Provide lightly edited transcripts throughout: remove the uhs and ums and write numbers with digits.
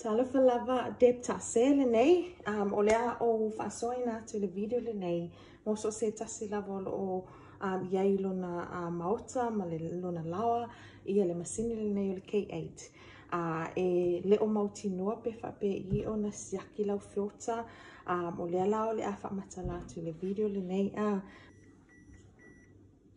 Talofa lava Deb Tase lenei, o le a ou faasoaina atu i le video lenei mo so o se tasi lava o lo o i ai i lona maota ma lona laoa ia le masini lenei o le K8. E le o mautinoa pe faapei ona siaki lau filter, o lea la o le a faamatala atu i le video lenei.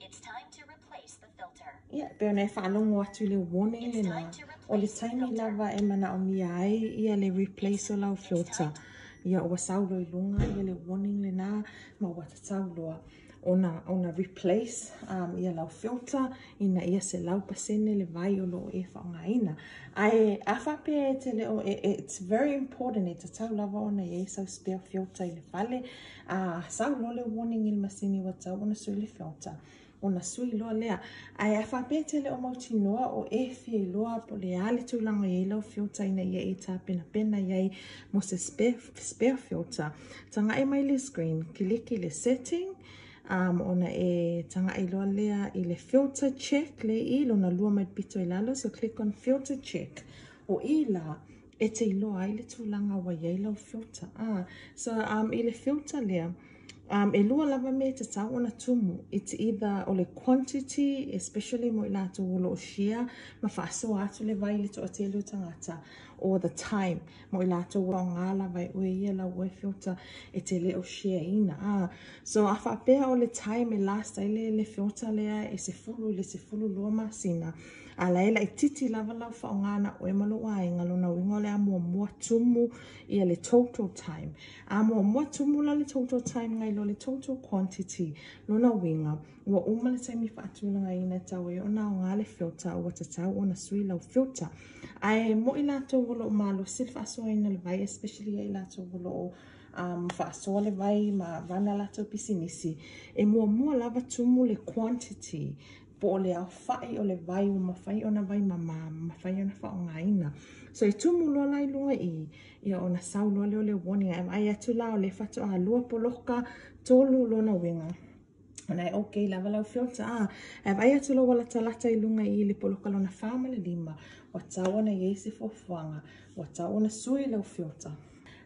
It's time to replace the filter. Ia, e pei ona e faalogo atu i le warning lena, o le taimi lava e manaomia ai ia le replace o lau filter. Ia, ua sau loa i luga ia le warning lena, ma ua tatau loa ona replace ia lau filter ina ia 100% le vai o lo o e faaaogaina. Ae a faapea e te le o, it's very important, e tatau lava ona i ai sau spare filter i le fale. A sau loa le warning i le masini ua tatau ona sui le filter, ona sui loa lea. Ae a faapea e te le o mautinoa o e fia iloa po o le a le tulaga i ai lau filter ina ia e tapenapena i ai mo se spare filter, taga'i mai le screen, kiliki le setting, ona e taga'i loa lea i le filter check le i lona lua mai le pito i lalo, so click on filter check. O i la e te iloa ai le tulaga ua i ai lau filter. So i le filter lea, e lua lava mea e tatau ona tumu. It's either o le quantity, especially mo i latou o lo o share ma faasoa atu le vai i le toatele o tagata, or the time, mo i latou o faaaoga lava e oe ia lau oe filter e te le o share ina. So a faapea o le time e last ai le filter lea e 10 i le 12 masina, a laila e titi lava lau faaaoga oe ma lou aiga, lona uiga o le a muamua tumu ia le total time. A muamua tumu la le total time nai lo le total quantity, lona uiga ua uma le taimi faatulagaina e tatau ai ona aoga le filter, ua tatau ona sui lau filter. Ae mo i latou o lo o malosi le faasoaina o le vai, especially ia i latou o lo o faasoa le vai ma run a latou pisinisi, e muamua lava tumu le quantity, po o le aofa'i o le vai ua mafai ona vai mama, mafai ona faaaogaina. So e tumu loa la i luga i ia, ona sau loa lea o le warning. Ae vaai atu la o le faatoa lua poloka, tolu, lona uiga ona e okay lava lau filter. Ae vaai atu loa ua latalata i luga i le poloka lona 4 ma le 5, ua tatau ona i ai se fuafuaga, ua tatau ona sui lau filter.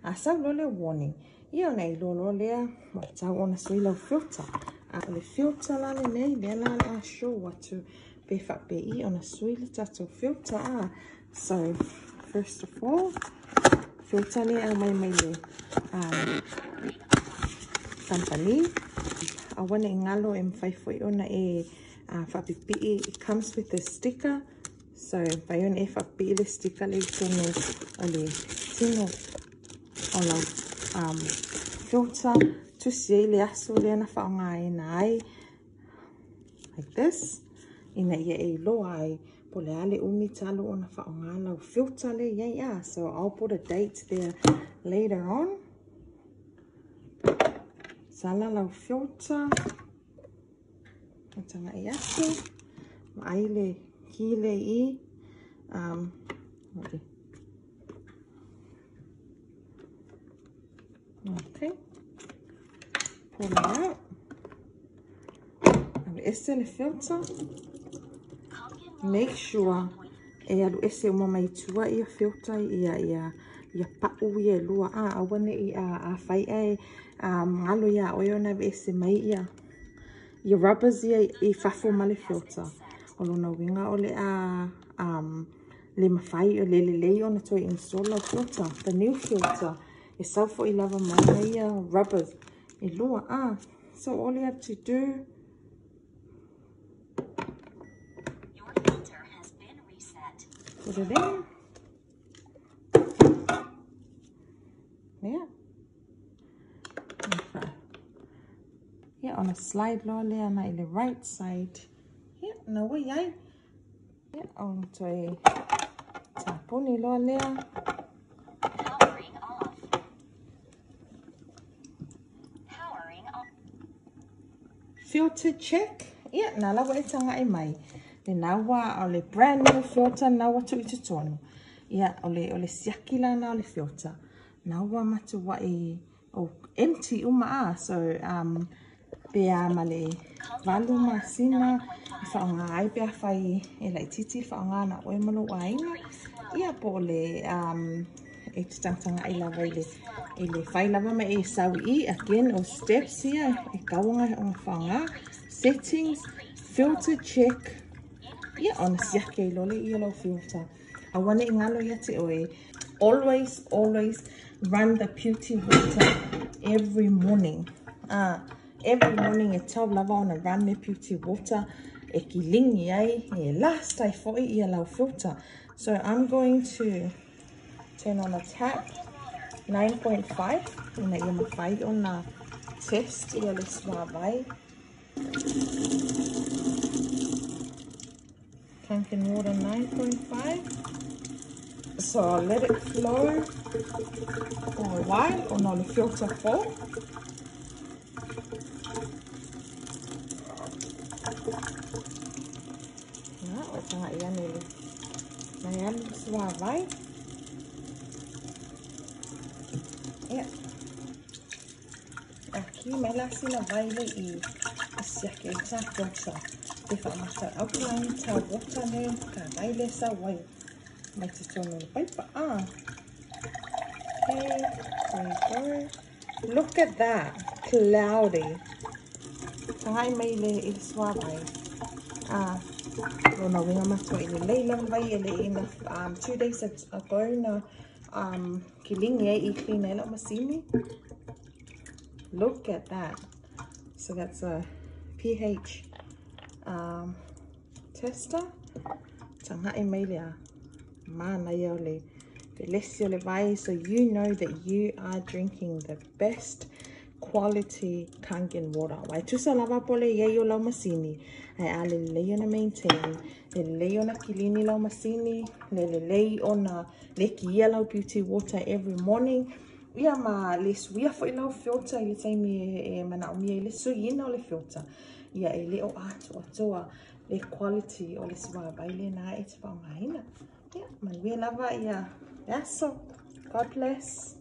A sau loa le warning, ia ona e iloa loa lea ua tatau ona sui lau filter. A o le filter la lenei lea la o le a show atu pe faapei ona sui le tatou filter. So first of all, filter le aumai mai le company. Aua ne i galo e mafai foi ona e faapipii. It comes with a sticker, so e mafai ona e faapipii le sticker le i totonu o le tino o lau filter, tusi ai le aso lea na faaaogaina ai, like this, ina ia e iloa ai po o le a le umi talu ona faaaoga lau filter le i ai. So I'll put a date there later on. Sala lau filter, taga'i atu, vaai le ki le i okay. Okay. Pull it out. Alu ese le filter. Make sure e alu ese uma mai tua ia filter ia pa'u ia e lua. Aua ne i a fai ae galo iā oe ona aveese mai ia rubbers ia i fafo ma le filter. O lona uiga o le a le mafai o le lelei ona toe install lau filter, the new filter, e sau foi lava mai ia rubbers e lua. So all you have to do, Your filter has been reset. Put it in. Yeah. Yeah, ona slide loa lea na i le right side. Yeah, na ua i ai. Yeah, ona toe tapuni loa lea. Powering off. Powering off. Filter check. Yeah, na la ua e taga'i mai. Le na ua o le brand new filter na ua tuu i totonu. Ia, o le siaki la na o le filter. Na ua matua'i o empty uma a. So, pe a ma le 8 masina e faaaoga ai pe afai e laitiiti le faaaoga na oe ma lou aiga. Ia, po o le e te tagatagai lava i le i le fai lava ma e sau i i, again o steps ia e tatau ona faaaoga, settings, filter check, ia ona siaki ai loa lea i lau filter. Aua ne i galo ia te oe, always, always run the beauty water every morning. Every morning e tatau lava ona run le beauty water e kiligi ai, e last ai foi ia lau filter. So I'm going to turn on the tap 9.5 ina ia mafai ona test ia le suavai. Kangen water 9.5. So I'll let it flow for a while ona o le filter fou. Ia, ua tagai ane i le mai alu le suavai. Ia, a ki mai la sina vai le i e siaki ai ta filter. Pe faamata alkaline ta water le ka vai le sau ai mai totonu o le paipa. Okay, there you go. Look at that, cloudy. Tagai mai le i le suavai. Lona uiga matuai lelei lava le vai e le enough 2 days ago na kiligi ai i clean ai lau masini. Look at that. So that's a pH tester. Tagai mai le a manaia o le felesi o le vai. So you know that you are drinking the best quality Kangen water. Wai tusa lava po le iai o lau masini. Ae a lelei ona maintain, le lelei ona kilini lau masini, le lelei ona lekia lau beauty water every morning. Ia ma le suia foi lau filter i le taimi e manaomia i le suiina o le filter. Ia e le o atoatoa le quality o le suavai lena e te faaaogaina. Ia, manuia lava ia le aso. God bless.